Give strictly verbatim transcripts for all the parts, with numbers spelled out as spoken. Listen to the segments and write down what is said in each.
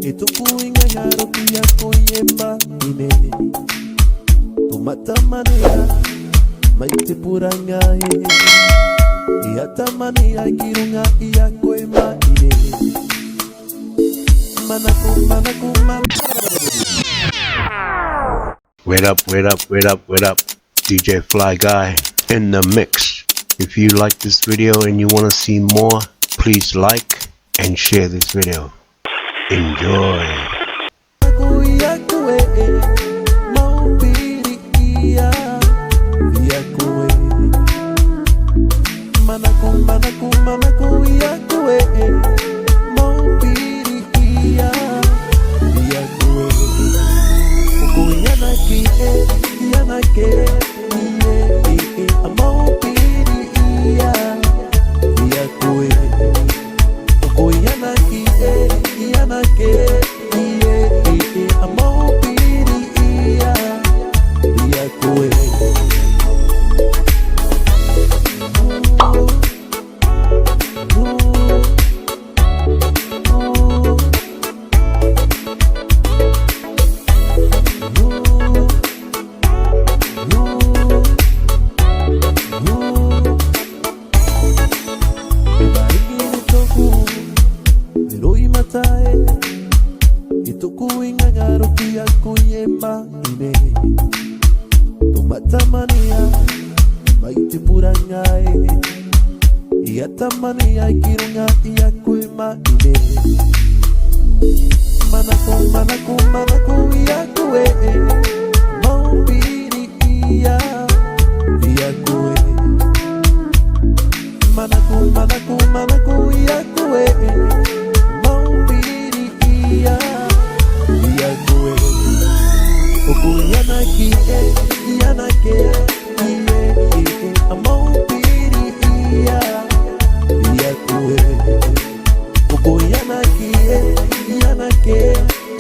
E tō kuinga ngaro ki a koe e ma ine. Tō mata manea, mai te puranga e. E ata manea ki runga i a koe ma ine. Manako, manako, manako. Wait up, wait up, wait up, wait up. D J Fly Guy in the mix. If you like this video and you wanna see more, please like and share this video. Enjoy. E tō kuinga ngaro ki a koe e ma ine. Tō mata manea, mai te puranga e. E ata manea ki runga i a koe ma ine. Manako, manako, manako i a koe e. Mau piri i a, i a koe. Manako, manako, manako i a koe e. Mau piri i a, i a koe. O koe i anake e, i anake e, i e, i e. A mau piri i a, i a koe. O koe i anake e, i anake e,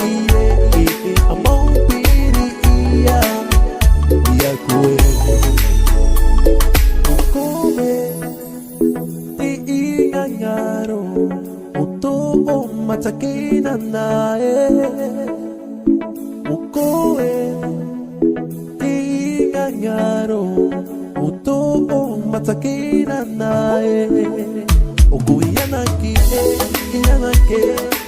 i e, i e. A mau piri i a, i a koe. O koe, te iŋa ŋaro, o tō mata kena na e. O koe, te iŋa ŋaro, o tō mata kena na e. O koe i anake e, i anake e.